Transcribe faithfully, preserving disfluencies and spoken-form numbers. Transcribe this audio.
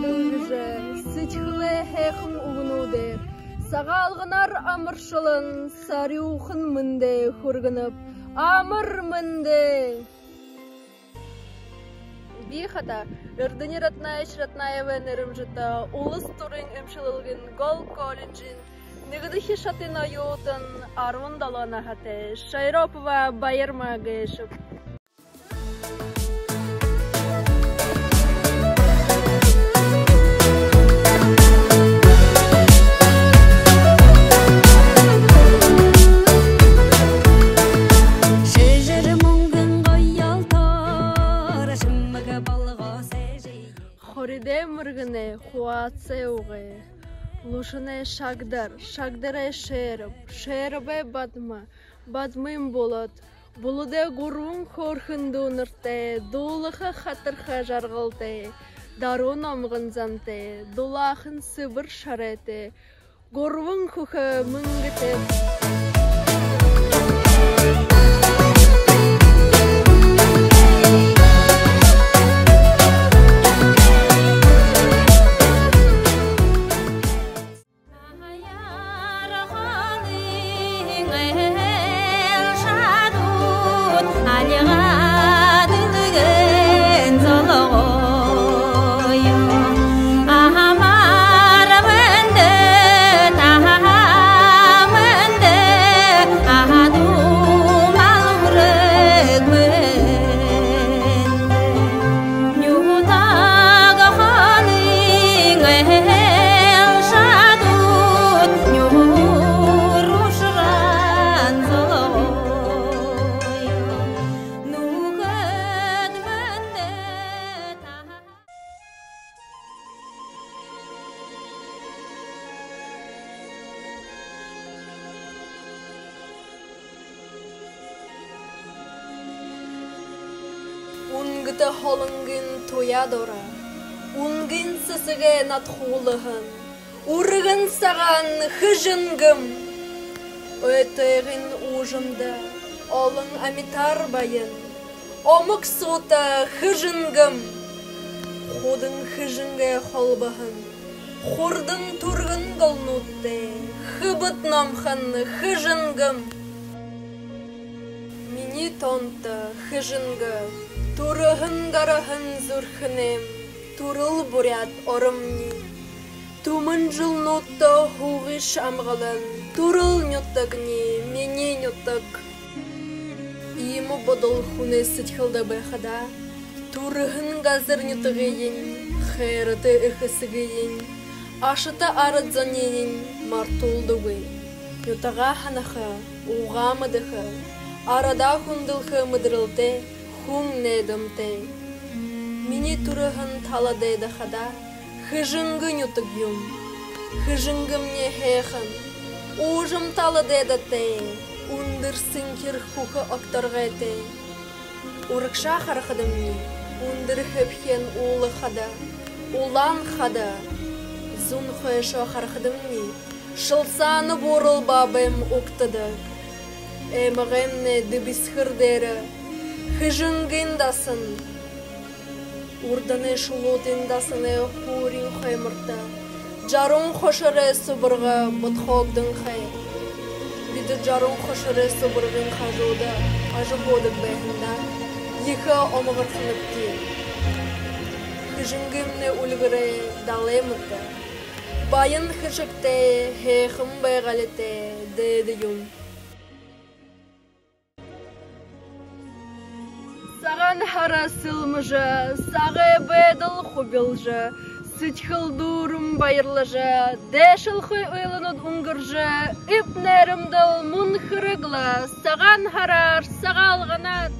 Гэжэ сэдьхэлэй һайхан үгэнүүдээр Сагаалганаар амаршалан, сарюухан мэндэ хүргэнэб. Амар мэндэ! Би хадаа Эрдэни Раднаевич Раднаевай нэрэмжэтэ улас түрын эмшэлэлгын гол колледжын нэгэдэхи шатын оюутан, арбан долоон наһатай Шойропова Баярма гээшэб. Хоритой мэргэнэй хуасай угай, Лушанай Шагдар, Шагдарай Шэраб, Шэрабай Бадма, Бадмын Булад, Буладай гурбан хөөрхэн дүүнэртэй, дуулаха хатарха жаргалтай, даруу номгон зантай, дулаахан сэбэр шарайтай, гурбан хүхэ мэнгэтэй. Нютаг хоолойн айлшадууд, нюур ушарһаан золгоё, нүхэд мэндэ таһа. Үнгэтэ һолонгын туяа доро үнгын сэсэгээ надхуулһан үргэн сагаан Хэжэнгэм. Ой тойгын уужамда олон амитаар баян омог суута Хэжэнгэм. Худан Хэжэнгэ холбоһон хурдан түргэн голнуудтай хэбэд номхон Хэжэнгэм. Минии тоонто Хэжэнгэ, түрэһэн гараһан зүрхэнэйм түрэл буряад оромни. Түмэн жэлнүүдтэ һуугыш амгалан түрэл нютагни, минии нютаг. Иимэ бодол хүнэй сэдьхэлдэ байхада, түрэһэн газар нютагыень, хайрата эхэ эсэгыень, ашата арад зониинь мартуулдаггүй. Нютагаа һанаха, угаа мэдэхэ, арадаа хүндэлхэ мэдэрэлтэй хүн найдамтай. Минии түрэһэн тала дайда хадаа Хэжэнгэ нютаг юм. Хэжэнгэмни һайхан, уужам тала дайдатай, үндэр сэнхир хүхэ огторгойтой. Урагшаа харахадамни, үндэр хэбхэн уула хада, улаан хада. Зүүн хойшоо харахадамни, Шэлсаана буурал баабайм угтадаг. Аймагаймнай дэбисхэр дээрэ Хэжэнгын дасан, Урданай Шулуутын дасанай һуурин хойморто Жарун хошорой субарга бодхоогдонхой. Бидэ Жарун хошорой субаргын хажууда ажаһуудаг байһандаа ехэ омогорхонобди. Хэжэнгымнай үльгэрэй далай мэтэ баян хэшэгтэй, һайхан байгалитай дайда юм. Сагаан һара сэлмэжэ, сагай байдал хубилжа, сэдьхэл дүүрэн баярлажа, дайшалхы үйлэнүүд үнгэржэ, эб найрамдал мүнхэрэг лэ Сагаан һараар, Сагаалганаар.